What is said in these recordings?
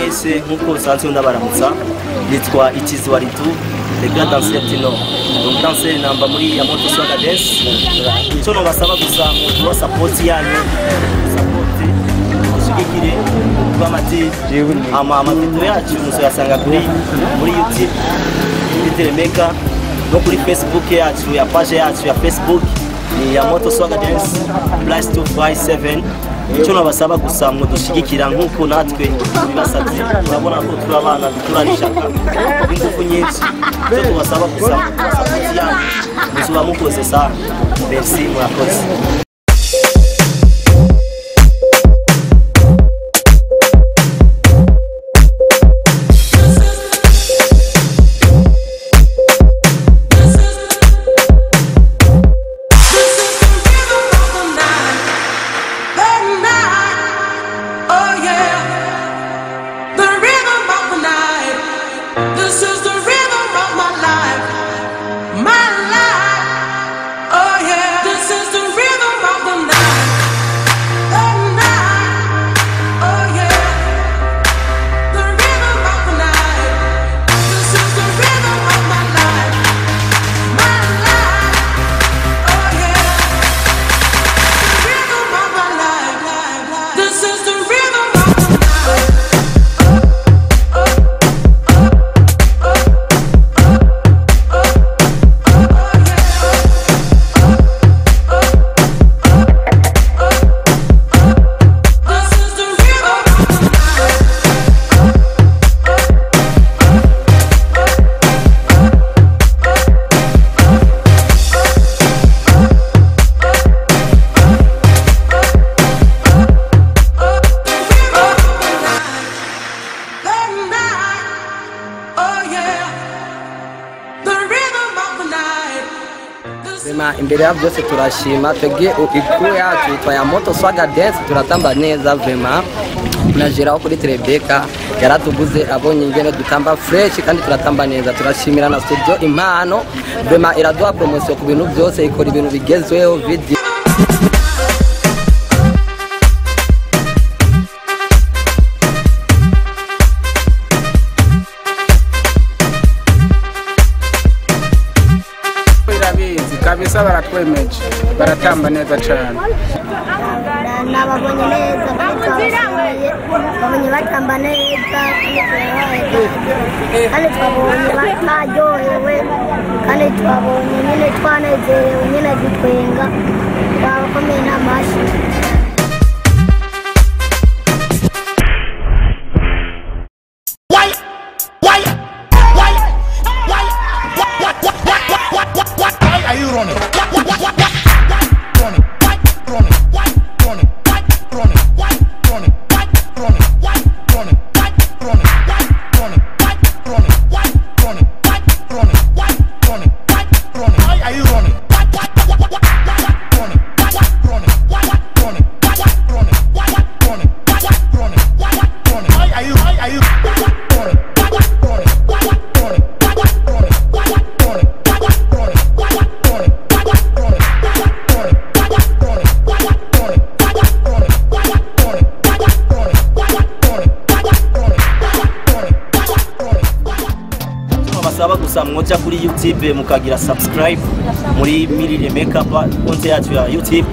Mwese nkuko usanzwe ndabaramutsa, nitwa Ikiziwaritu, le grand danseur Tino. Donc danseur namba muri ya Moto Swaga Dance. Icyo nobasaba gusa mutuwa support yanyu, support dushigikire rw'amati ama amavideo yacu muzoyasanga kuri muri YouTube, kuri Telemeka no kuri Facebook yacu ya page yacu ya Facebook ni ya Moto Swaga Dance plus 257. Icyo nabasaba gusa mudushigikira nkuko natwe tubibasabye, urabona ko turi abana dukurana ingufu nyinshi. Icyo tubasaba gusa support yanyu muzoba mukoze sana. Merci, murakoze. Imbere ya byose turashima twebwe ikuru yacu yitwa ya Moto Swaga Dance, turatamba neza vraiment. Najeraho kuri Trebeka yaratuguze abonye ingene dutamba fresh kandi turatamba neza. Turashimira na studio Impano vraiment iraduha promotion ku bintu byose, ikora ibintu bigezweho video. Kabisa baratwemeje, baratamba neza cyane. Nababonye neza, babonye batamba neza, kandi twabonye baryohewe, kandi twabonye nyine twanezerewe nyine dutwenga, twabakomeye n'amashyi. Gusa mwoja kuri YouTube mukagira subscribe muri Mirire Makeup konti yacu ya YouTube.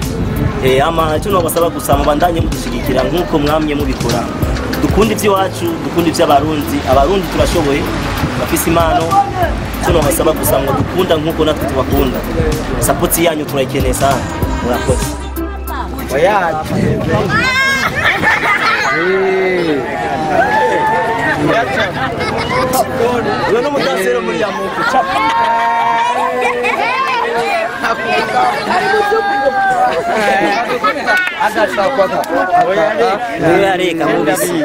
Ama icyo nabasaba gusa mubandanye mudushigikira nkuko mwamye mubikora. Dukunda iby'iwacu, dukunda iby'abarundi, abarundi turashoboye, bafise impano. Icyo nabasaba gusa ngo dukunda nkuko natwe tubakunda. Support yanyu turayikeneye sana. Murakoze. Oya. Uyu ni umudanseri muri ya Moto. Areka mubisi.